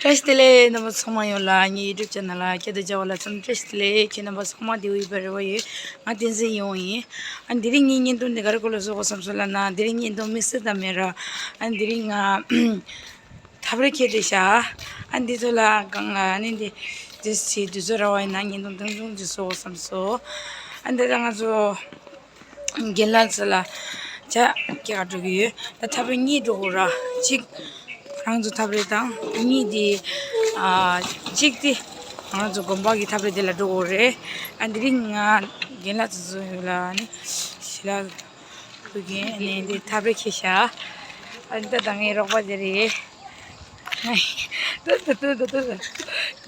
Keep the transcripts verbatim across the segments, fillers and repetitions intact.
བཀྲ་ཤིས་བདེ་ལེགས། རྣམ་པ་ཚང་མ་ཡོངས་ལ་ངའི་YouTube channel ལ་སྐྱབས་དང་བཅར་བ་ལ་འཚམས་འདྲི། བཀྲ་ཤིས་བདེ་ལེགས། ཁྱེད་རྣམ་པ་ཚང་མ་བདེ་པོ་ཡོད་པར་རེ་བ་ཡོད། ང་བསྟན་འཛིན་ཡིན་ཡིན། ཨ་དེ་རིང་ངའི་བརྙན་ཐུང་འདི་ག་རེ་སྐོར་ལ་བཟོ་དགོས་བསམ་སོང་ལབ་ན། དེ་རིང་བརྙན་ཐུང་དམིགས་བསལ་ཙམ་མེད་ར། ཨ་དེ་རིང་ང་ཐབ་རེ་འཁྱེར་ཏེ་བཞག་ཨ་འདི་ཚོ་ལ་གང་ལ་ཨ་ནི་འདི་འདི་ཞིག་དུས་ཚོད་རག་པ་ཡིན་ན་བརྙན་ཐུང་ཐུང་ཐུང་ཅིག་བཟོ་དགོས་བསམ་སོང་། ཨ་འདི་ལ་ང་ཚོ་རྒན་ལགས་ཚོ་ལ་ཇ་སྐྱེལ་ག་འགྲོ་གི་ཡོད། ད་ཐབ་རེ་གཉིས་འགྲོ་དགོས་ར། གཅིག་ཁོ་རང་ཚོ་ཐབ་རེ་དང་། གཉིས་དེ་ཨ་གཅིག་དེ་ང་རང་ཚོ་དགོན་པ་གི་ཐབ་རེ་དེ་ལ་འགྲོ་དགོས་རེད། ཨ་འདི་རིང་ང་རྒན་ལགས་ཚོ་ཚོ་ཡོད་ལ་ནི་ཞི་ལ་ཕུལ་གྱིན་ཨ་ནི་འདི་ཐབ་རེ་འཁྱེར་བཞག་ཨ་ད་ད་ངའི་རོགས་པ་དེ་རེད། ད་ད་ད་ད་ད་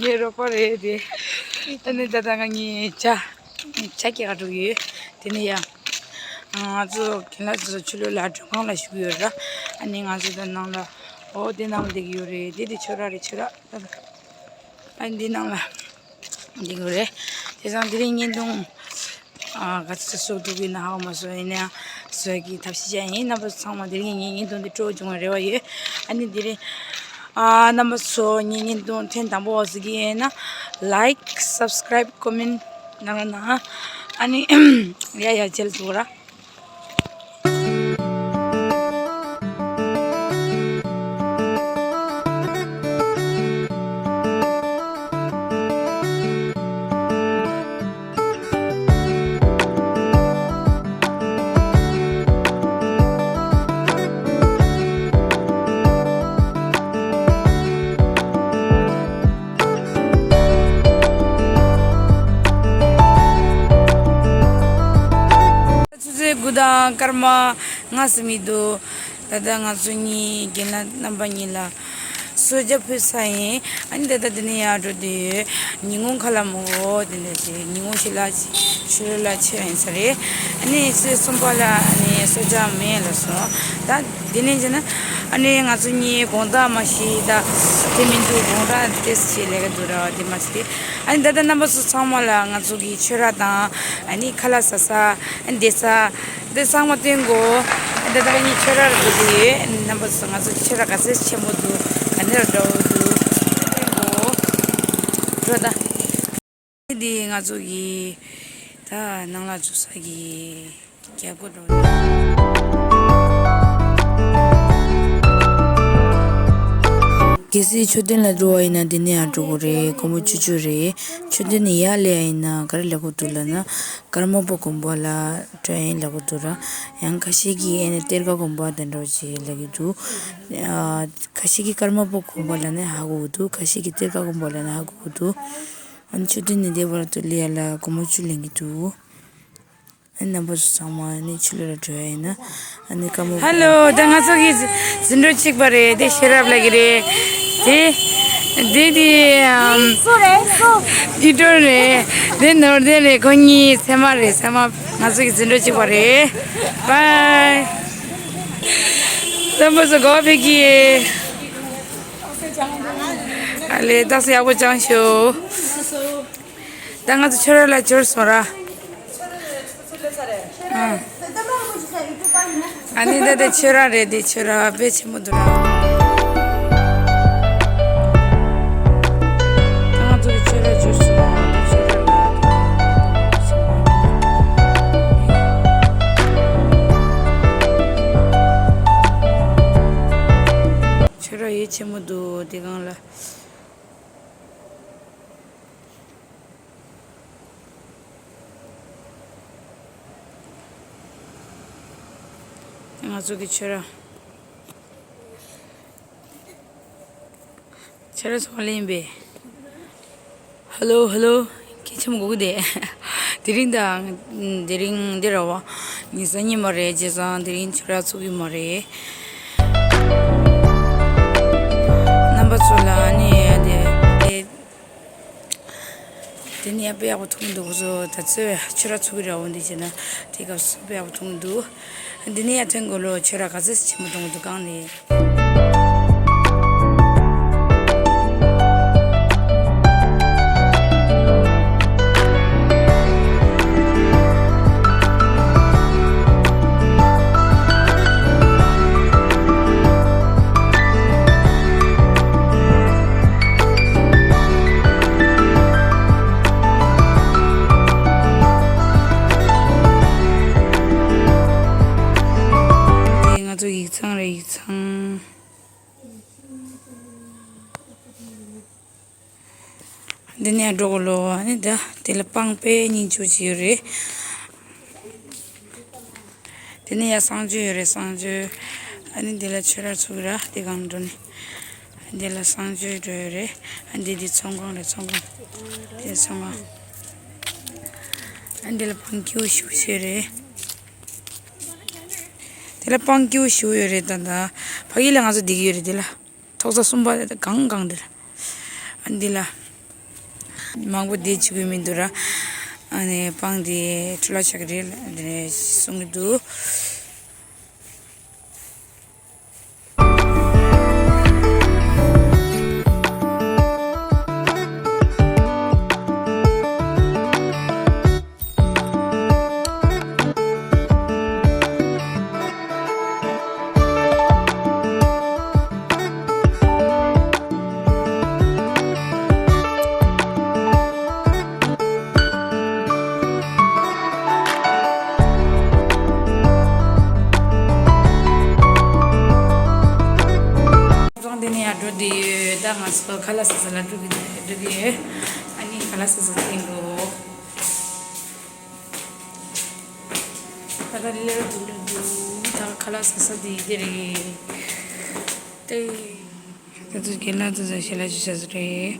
ངའི་རོགས་པ་རེད་དེ། ཨ་ནི་ད་ད་ང་གཉིས་ཇ་ཇ་སྐྱེལ་ག་འགྲོ་གི་ཡོད། དེ་ནས་ཡ། ང་ཚོ་རྒན་ལགས་ཚོ་ཕྱི་ལོགས་ལ་མགྲོན་ཁང་ལ་བཞུགས་ཡོད་ར། ཨ་ནི་ང་ཚོ་ད་ནང་ལ། འོ་དེ་ནང་ལ་བསྡད་ཀྱི་ཡོད་རེད། དེ་དེ་ཁྱོད་ར་རེད། ཁྱོད་ར་ད་ད། ཨ་ནི་འདི་ནང་ལ་བསྡད་ཀྱི་ཡོད་རེད། དེ་སང་དེ་རིང་བརྙན་ཐུང་ཨ་ག་ཚོད་བཟོ་ཐུབ་ཀྱི་ན་ཧ་གོ་མ་སོང་། ཡིན་ན་ཡང་བཟོ་ཡག་གི་ཐབས་ཤེས་བྱས་ཡིན། རྣམ་པ་ཚོ་ཚང་མ་དེ་རིང་ངའི་བརྙན་ཐུང་འདི་སྤྲོ་བོ་བྱུང་བའི་རེ་བ་ཡོད། ཨ་ནི་དེ་རིང་ཨ་རྣམ་པ་ཚོ་ངའི་བརྙན་ཐུང་ཐེངས་དང་པོ་བ་གཟིགས་ཀྱི་ཡིན་ན་like, subscribe, comment གནང་རོགས་གནང་། ཨ་ནི་ཡ་ཡ་རྗེས་ལ་འཛུགས་ར། ཆུ་ཚོད་དགུ་དང་སྐར་མ་ལྔ་ཙམ་ཡིན་འདུག་ད་ལྟ་ང་ཚོ་གཉིས་རྒན་ལགས་རྣམ་པ་གཉིས་ལ་གསོལ་ཇ་ཕུལ་ཚར་ཡིན། ཨ་ནི་ད་ལྟ་འདི་ནས་ཡར་འགྲོ་བསྡད་ཡོད། ཉིན་གུང་ཁ་ལག་མ་དགོས། དེ་འདྲ་ཞིག་ཉིན་གུང་ཞིག་ལ་ཕྱི་རོལ་ལ་ཆས་ཡིན་ས་རེད། ཨ་ནི་ཚེས་གསུམ་པ་ལ་ཨ་ནི་གསོལ་ཇ་མེད་ལབ་སོང་། ད་དེ་ནས་བྱས་ན་ཨ་ནི་ང་ཚོ་གཉིས་དགོང་དག་མ་ཤི་ད་དེ་མི་འདུག་དགོང་དག་ཏོག་ཙམ་ལས་ཀ་འདུག་ར་བ། དེ་མ་ཤི་དེ། ཨ་ནི་ད་ལྟ་རྣམ་པ་ཚོ་ཚང་མ་ལ་ང་ཚོ་གི་ཆོས་ར་དང་ཨ་ནི་ཁ་ལག་ཟ་ས་ཨ་ནི་བསྡད་ས། འདི་ཚང་མ་སྟོན་དགོས། འདི་ད་ལྟ་ངའི་ཁྱོད་ར་རུ་འདུག་དེ་རྣམ་པ་ཚོ་ང་ཚོ་ཁྱོད་ར་ག་ཚོད་ཆེན་པོ་འདུག་ག་འདྲ་འདྲ་བོ་འདུག་སྟོན་དགོས། འགྲོ་ད། འདི་ང་ཚོ་གི་ད་ནང་ལ་འཛུལ་ས་གི་རྒྱལ་སྒོ་འགྲོ། གལ་སྲིད་མཆོད་རྟེན་ལ་འགྲོ་བ་ཡིན་ན་འདི་ནས་ཡར་འགྲོ་དགོས་རེད། སྒོར་མོ་བཅུ་བཅུ་རེད། མཆོད་རྟེན་ནས་ཡར་སླེབས་ཡིན་ན་ག་རེ་ལབ་དགོས་འདུག་ལབ་ན། ཀརྨ་པ་དགོན་པ་ལ་འགྲོ་ཡིན་ལབ་ཀྱི་འདུག་ར། ཡང་ཁ་ཤས་ཀྱིས་ཨེ་ནས་གཏེར་ཁ་དགོན་པ་དེ་འདྲ་ཅིག་ལབ་ཀྱི་འདུག་ཨ་ཁ་ཤས་ཀྱིས་ཀརྨ་པ་དགོན་པ་ལབ་ན་ཧ་གོ་གི་འདུག་ཁ་ཤས་ཀྱིས་གཏེར་ཁ་དགོན་པ་ལབ་ན་ཧ་གོ་གི་འདུག་ཨ་ནི་མཆོད་རྟེན་ནས་འདི་བར་དུ་སླེབས་ཡ་ལ་སྒོར་མོ་བཅུ་ལེན་གྱི་འདུག་ཨ་ནི་རྣམ་པ་ཚོ་ཚང་མ་ཨ་ནི་ཕྱི་ལོགས་ལ་འགྲོ་ཡ་ཡིན་ན་ཨ་ནི་ཀརྨ། ཧེ་ལོ། ད་ང་ཚོ་གི་འཛིན་གྲྭ་གཅིག་པ་རེད། དེ་ཤེས་རབ་ལགས་ཀྱི་རེད། དེ་དེ་དེ་ཨམ། སུ་རེད་སུ། ཨི་ཏོ་རེད། དེ་ནོར་ལྡན་རེད། ཁོ་གཉིས་སྲས་མ་རེད། སྲས་མ། ང་ཚོ་གི་འཛིན་གྲྭ་གཅིག་པ་རེད། བཱའི། རྣམ་པ་ཚོ་གོ་བ་ཕེབས་ཀྱི། ཨ་ལེ་ད་སུ་ཡག་པོ་ཅང་ཤོ། ད་ང་ཚོ་ཆོས་ར་ལ་འབྱོར་སོང་ར། ཨ་ནི་ད་དེ་ཆོས་ར་རེད། དེ་ཆོས་ར་དཔེ་ཆེན་པོ་འདུག་ར། ད་ང་ཚོ་གི་ཆོས་ར་འབྱོར་སོང་། ཆོས་ར་ལ་ཆོས་ར་ཡིད་ཆེས་མོ་འདུག་དེ་སྒང་ལ། ང་ཚོ་གི་ཆོས་ར། ཆོས་ར་སོང་ལེན་པས། ཧ་ལོ་ཧ་ལོ། སྐད་ཆ་མ་གོ་གི་དེ། དེ་རིང་དང་དེ་རིང་འདི་ར་བ། ངའི་སང་ཉིན་མ་རེད། བྱས་ཙང་དེ་རིང་ཆོས་ར་ཚུགས་ཀྱི་མ་རེད། རྣམ་པ་ཚོ་ལ་ནི་དེ་དེ་དེ་ནི་ཡང་དཔེ་ཡག་པོ་མཐོང་གི་འདུག་ཁོ་ཚོ་ད་ཚོད་ཆོས་ར་ཚུགས་ཀྱི་ར་བ་འདི་བྱས་ན་དེ་སྐབས་སུ་དཔེ་ཡག་པོ་མཐོང་གི་འདུག་འདི་ནི་ཡང་ཐོན་དགོས་ལོ། ཆོས་ར་ག་ཚོད་ཆེན་པོ་གཏོང་གི་འདུག་གང་ནས། འདི་ནས་འགྲོ་གི་ལོ། ཨ་ནི་ད་དེ་ལ་སྤང་དཔེ་སྙིང་རྗེ་ཅིག་ཡོད་རེད། དེ་ནས་ཡ་གསང་སྤྱོད་ཡོད་རེད། གསང་སྤྱོད། ཨ་ནི་འདི་ལ་ཆོས་ར་ཚུགས་ར་དེ་གང་འགྲོ་ནི། འདི་ལ་གསང་སྤྱོད་འགྲོ་ཡོད་རེད། ཨ་འདི་འདི་ཚོང་ཁང་རེད། ཚོང་ཁང་། དེ་ཚོང་ཁང་། ཨ་འདི་ལ་སྤང་སྐྱིད་པོ་ཞེ་པོ་ཅིག་ཡོད་རེད། དེ་ལ་སྤང་སྐྱིད་པོ་ཞེ་པོ་ཡོད་རེད། ད་ད་ཕ་གི་ལ་ང་ཚོ་བསྡད་ཀྱི་ཡོད་རེད། དེ་ལ། ཐོག་ས་གསུམ་པ་གང་གང་འདིར། ཨ་འདི་ལ། མང་པོ་བསྡད་བཅུག་གི་མི་འདུག་ར། ཨ་ནི་སྤང་འདི་འཕྲོ་བརླག་ཆགས་ཀྱི་རེད་ལ་འདི་ནས་གསུང་གི་འདུག་ཚང་འདི་ནས་ཡར་འགྲོ་བསྡད་ཡོད། ད་ང་ཚོ་ཁ་ལག་ཟ་ས་ལ་འགྲོ་གི་འགྲོ་གི་ཡོད། ཨ་ནི་ཁ་ལག་ཟ་ས་ཐེངས་འགྲོ། ད་ད་ལེ་ར་འདུག་ལེ་འདུག་ད་ཁ་ལག་ཟ་ས་འདི་འདི་རེད། ཏེ། ད་ཚོ་རྒན་ལགས་ཚོ་ཞལ་ལག་མཆོད་ས་རེད།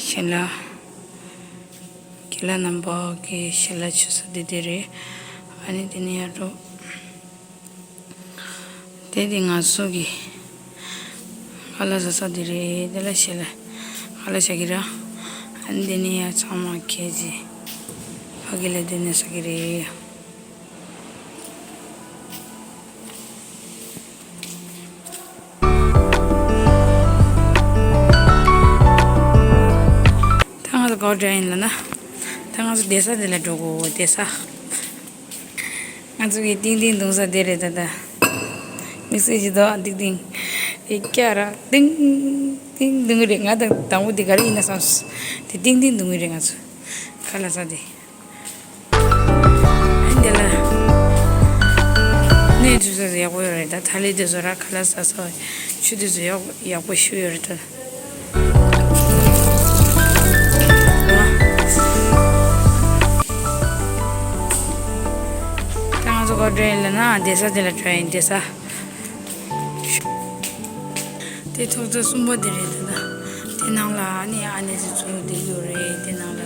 ཞལ་ལག་རྒན་ལགས་རྣམ་པ་གི་ཞལ་ལག་མཆོད་ས་འདི་འདི་རེད། ཨ་ནི་འདི་ནས་ཡར་འགྲོ། དེ་དེ་ང་ཚོ་གི་ཁ་ལག་ཟ་ས་དེ་རེད། དེ་ལ་ཞལ་ལག་ཁ་ལག་བྱ་གི་ར། ཨ་ནི་དེ་ནས་ཡ་ཚང་མ་ཁྱེར་ཅིག་ཕ་གི་ལ་དེ་ནས་ཟ་གི་རེད། ད་ང་ཚོ་ག་པར་འགྲོ་ཡིན་ལབ་ན། ད་ང་ཚོ་བསྡད་ས་དེ་ལ་འགྲོ་དགོས། བསྡད་ས། ང་ཚོ་གི་ཏིང་ཏིང་རྡུང་ས་དེ་རེད་ད་ད། དམིགས་བསལ་གྱི་དོ་ཏིང་ཏིང་། དེ་སྐྱ་ར་ཏིང་ཏིང་རྡུང་གི་རེད། ང་དང་དང་པོ་དེ་ག་རེ་ཡིན་ན་བསམ་སོང་། དེ་ཏིང་ཏིང་རྡུང་གི་རེད་ང་ཚོ། ཁ་ལག་ཟ་དེ། ཨ་འདི་ལ། གནས་འཛུལ་ས་ཡག་པོ་ཡོད་རེད་ད། ཐ་ལི་དེ་ཚོ་ར་ཁ་ལག་ཟ་ས་ཆུ་དེ་ཚོ་ཡག་ཡག་པོ་ཞིག་ཡོད་རེད་ད། ད་ང་ཚོ་ག་པར་འགྲོ་ཡིན་ལབ་ན་བསྡད་ས་དེ་ལ་འགྲོ་ཡིན། བསྡད་ས། དེ་ཐོག་ཚད་གསུམ་པ་དེ་རེད་ད། དེ་ནང་ལ་ཨ་ནེ་ཨ་ནེ་ཚོ་ཚུར་བསྡད་ཡོད་རེད། དེ་ནང་ལ།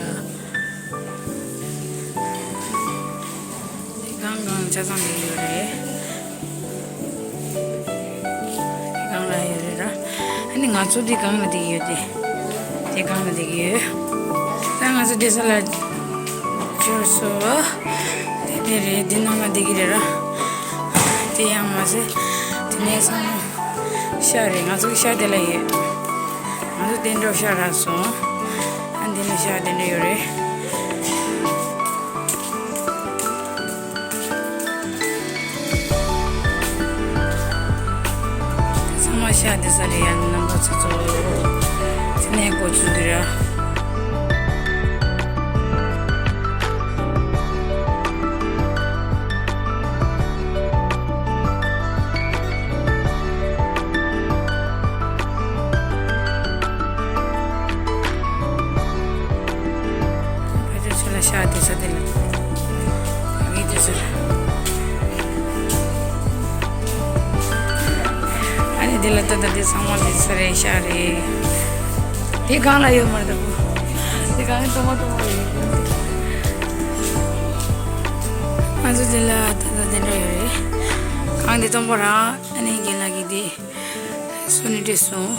དེ་གང་གང་ཆ་ཚང་དེ་ཡོད་རེད། དེ་གང་ལ་ཡོད་རེད་ར། ཨ་ནི་ང་ཚོ་དེ་གང་ལ་དེ་ཡོད་དེ། དེ་གང་ལ་དེ་ཡོད། ད་ང་ཚོ་བསྡད་ས་ལ་འབྱོར་སོང་། དེ་དེ་རེད། དེ་ནང་ལ་དེ་གི་རེད་ར། དེ་ཡང་མ་ཟད་དེ་ནས་སང་ཤ་རེད། ང་ཚོ་གི་ཤ་དེ་ལ་ཡོད། ང་ཚོ་དེ་འགྲོ་ཤ་རག་སོང་། ཨ་འདི་ནས་ཤ་དེ་འདྲ་ཡོད་རེད། ཚང་མ་ཤ་དེ་ས་རེད། ཡང་རྣམ་པ་ཚོ་ཚོ་ཚེ་ནས་འགོ་ཚུགས་འདི་ར། ཕ་ཆོས་ཆོས་ལ་ཤ་དེ་ས་དེ་ལ། ཨ་གི་དེ་ས་རེད། ཨ་ནི་དེ་ལ་ད་ལྟ་དེ་ཚང་མ་དེ་ས་རེད། ཤ་རེད། དེ་གང་ལ་ཡོད་མ་རེད་ད་བུ། དེ་གང་ལ་སྟོང་པ་སྟོང་པ་རེད། ང་ཚོ་དེ་ལ་ད་ལྟ་དེ་འདྲ་ཡོད་རེད། གང་དེ་སྟོང་པ་ར། ཨ་ནི་རྒན་ལགས་ཀྱི་དེ། སོ་ནི་འདྲེ་སོང་།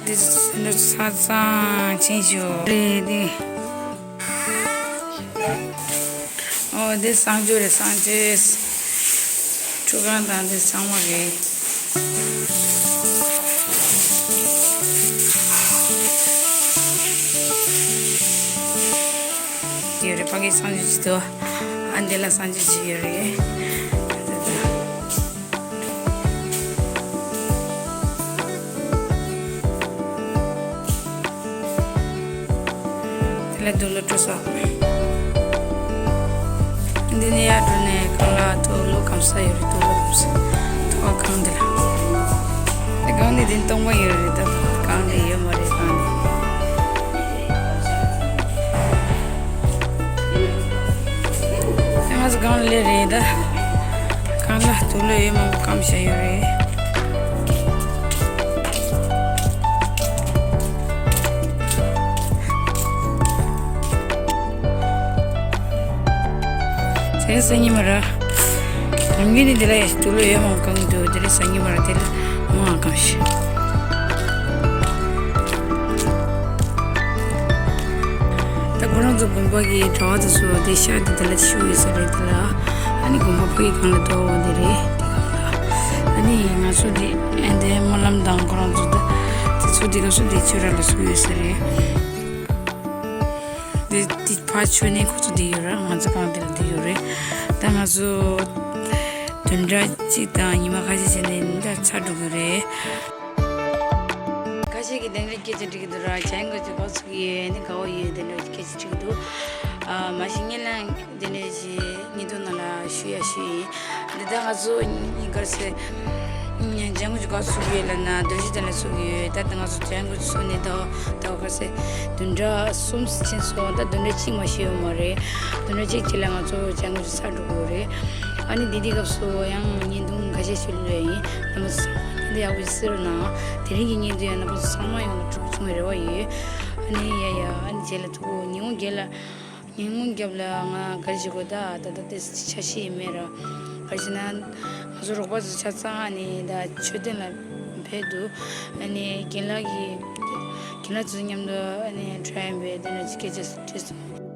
འདི་སོ་ནི་ས་གཙང་ཆེན་ཞུ་རེད་འདི། ཨོ་འདི་གསང་སྤྱོད་རེད། གསང་སྤྱོད། ཁྲུས་ཁང་དང་འདི་ཚང་མ་རེད། ཡོད་རེད། ཕ་གི་གསང་སྤྱོད་ཅིག་འདུག་ཨ་འདི་ལ་གསང་སྤྱོད་ཅིག་ཡོད་རེད། དེ་ལ་འདུག་ལོ་སྤྲོ་ས། འདི་ནས་ཡར་འགྲོ་ནས་གང་ལ་ཐོག་ལོ་གམ་ས་ཡོད་རེད། ཐོག་ལོ་གམ་ས། ཐོག་གང་འདི་ལ། དེ་གང་ནས་འདི་སྟོང་པ་ཡོད་རེད། ད་གང་ནས་ཡོད་མ་རེད། གང་ནས། ལས་རེད་ད། ཁང་གླ་དུག་ལོག་ཡོད་མང་པོ་སྐམ་བཞག་ཡོད་རེད། དེ་རིང་སང་ཉིན་མོ་རེད། ནམ་རྒྱུན་ནི་དེ་ལ་དུག་ལོག་ཡོད་མང་པོ་སྐམ་གྱི་འདུག་དེ་རིང་སང་ཉིན་མོ་རེད། དེ་ལ་མང་པོ་སྐམ་བཞག་ད་ཁོ་རང་ཚོ་དགོན་པ་གི་གྲྭ་བ་དེ་ཚོ་དེ་ཤག་དེ་དེ་ལ་བཞུགས་ཡོད་ས་རེད། དེ་ལ་ཨ་ནི་དགོན་པ་ཕ་གི་སྒང་ལ་འགྲོ་བ་དེ་རེད། དེ་སྒང་ལ་ཨ་ནི་ང་ཚོ་དེ་ཨ་དེ་སྨོན་ལམ་དང་ཁོ་རང་ཚོ་དེ་དེ་ཚོ་དེ་སྐབས་སུ་དེ་ཆོས་ར་ལ་བཞུགས་ཡོད་ས་རེད། དེ་དེ་ཕར་ཆོས་ནི་ཁོ་ཚོ་དེ་ཡོད་ར། ང་ཚོ་སྒང་དེ་ལ་དེ་ཡོད་རེད། ད་ང་ཚོ་བདུན་ཕྲག་གཅིག་དང་ཉི་མ་ཁ་ཤས་བྱས་ནས་འདི་འདྲ་ཚར་འགྲོ་གི་རེད། ཁ་ཤས་ཀྱིས་དེ་འདྲའི་སྐད་ཆ་དྲིས་ཀྱི་འདུག་ར། བྱ་ཡང་ག་ཚོད་ག་ཚོད་ཡོད་ནི་དགའ་བོ་ཡོད་དེ་འདྲ་སྐད་ཆ་དྲིས་ཀྱི་འདུག་ཨ་མ་གཞི་ངན་ལ་དེ་འདྲ་ཞིག་ཉིན་ཐོ་ནང་ལ་ཞུ་ཡ་ཞུ་ཡིན། འདི་ལྟར་ང་ཚོ་ག་ཚོད་ཇ་ངོ་ཅིག་ག་ཚོད་ཡོད་ལབ་ན་རྡོ་རྗེ་གདན་ལ་ཚུགས་ཡོད། ད་ལྟ་ང་ཚོ་ཇ་ངོ་ཅིག་ཚུགས་ནས་ད་ད་ག་ཚོད་བདུན་ཕྲག་གསུམ་ཕྱིན་སོང་། ད་བདུན་ཕྲག་གཅིག་མ་ཤི་ཡོད་མ་རེད། བདུན་ཕྲག་གཅིག་རྗེས་ལ་ང་ཚོ་ཇ་ངོ་ཅིག་ཚར་འགྲོ་གི་རེད། ཨ་ནི་འདི་དུས་སྐབས་སུ་ཡང་བརྙན་ཐུང་ཁ་ཤས་ཤིག་བླུགས་ཡིན། རྣམ་པ་ཚོ་ཚང་མ་འདི་ཡག་པོ་གཟིགས་རོགས་གནང་། དེ་རིང་གི་བརྙན་ཐུང་ཡང་རྣམ་པ་ཚོ་ཚང་མ་ཡོངས་ལ་གྲོགས་བྱུང་བའི་རེ་བ་ཡོད། ཨ་ནི་ཡ་ཡ་ཨ་ནི་རྗེས་ལ་ཐུག་གོ་ཉིན་གུང་རྒྱབ་ལ་ཉིན་གུང་རྒྱབ་ལ་ང་ག་རེ་བྱེད་དགོས། ད་ད་ད་དེ་འཆར་གཞི་ཡིན་མེད་ར། ག་རེ་བྱས་ན་ང་ཚོ་རོགས་པ་ཚོ་ཆ་ཚང་ཨ་ནི་ད་མཆོད་རྟེན་ལ་ཕེབས་འདུག་ཨ་ནི་རྒན་ལགས་ཀྱི་རྒན་ལགས་ཚོ་མཉམ་དུ་ཨ་ནི་འཕྲད་ཡིན་པས་དེ་ནས་སྐད་ཆ་དྲིས་སོང་།